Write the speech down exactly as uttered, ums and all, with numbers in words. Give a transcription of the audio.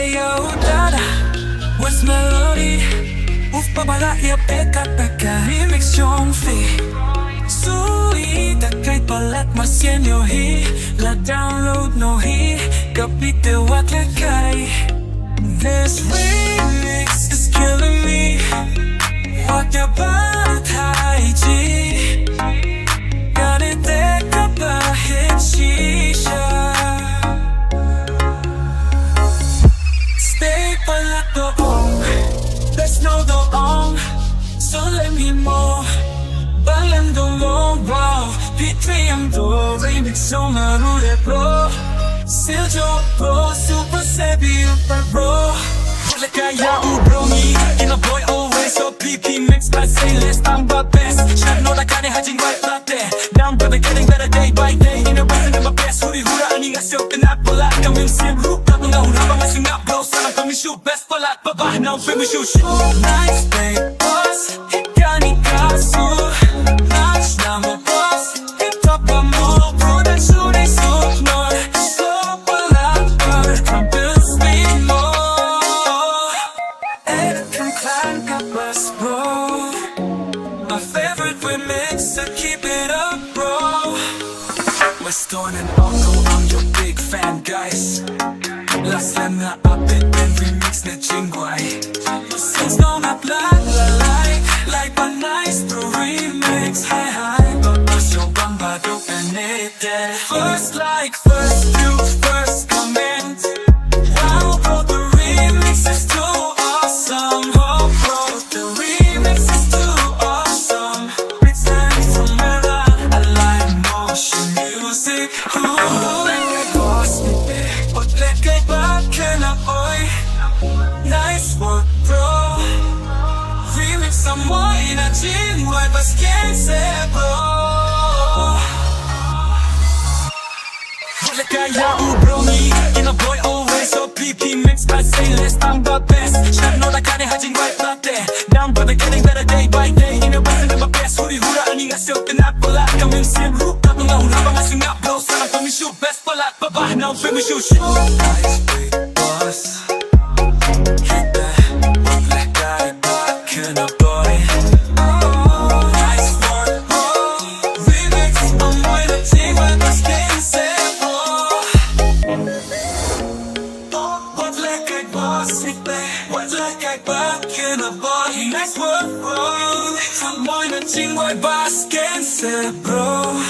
Ïa u dada West Melody. Uf, ba bala ïa phi kat ba ka remix jong phi. Suri da kai palat mar sien ïohi. La download noh hi. Ka beat te wat la kai. This remix is killing me. Wat ïa ba thai ji. Kane te kaba hit shisha. Stay palat do ong. There's no do ong. So let me more. Balam do long wow. P three M do remix song arule bro. Siljo bro, super savvy, super bro. Leka ya u bro ni, in a boy always so P P mix, I say less, I'm the best. Shut no da kane hajing right. Down, brother, getting better day by day. In a way, in my best, huri hura, ani nga silk, and I pull out, come in, sim, root, double, no, rubber, my sing up, bro, son, I'm coming, shoot, best, pull out, baba, now, finish, shoot, shoot. Nice, big boss, hit, gani, kasu, nice, number boss, hit, top, I'm all, production, is so, no, so, pull out, bird, come, build, speed, more. Elephant clan, got best, bro. My favorite remix, so keep it up, bro. Westone and Uncle, I'm your big fan, guys. Last time I update and remix the Jingwai. Since no not like, like, like, but nice to remix. Hi, hi, but show bamba do and it. First like, first view, first comment. Wow, bro, the remix is too awesome. Oh, bro, the remix is too awesome. It's nice to Mela, I like motion music. Ooh, like a boss, what like a back and a boy. Nice work, bro. Remix some more in a gym, why but skin say, bro. Leka ya u bro ni, in a boy always so P P mix, I say less, I'm the best. Shut no da kane hajing right up there. Down, brother, getting better day by day. In a way, in my best, huri hura, ani nga silk, and I pull out, come in, sim, root, double, no, rubber, my sing up, bro, son, I'm coming, shoot, best, pull out, baba, now, finish, shoot, shoot. Nice, big boss. Hit that, leka ya ba kane boy. Nice work, bro. Remix, I'm with a team, with the skin, say, bro. What like I boss, what like I back in a boy. Nice work, bro. I'm on a team, my boss can say, bro.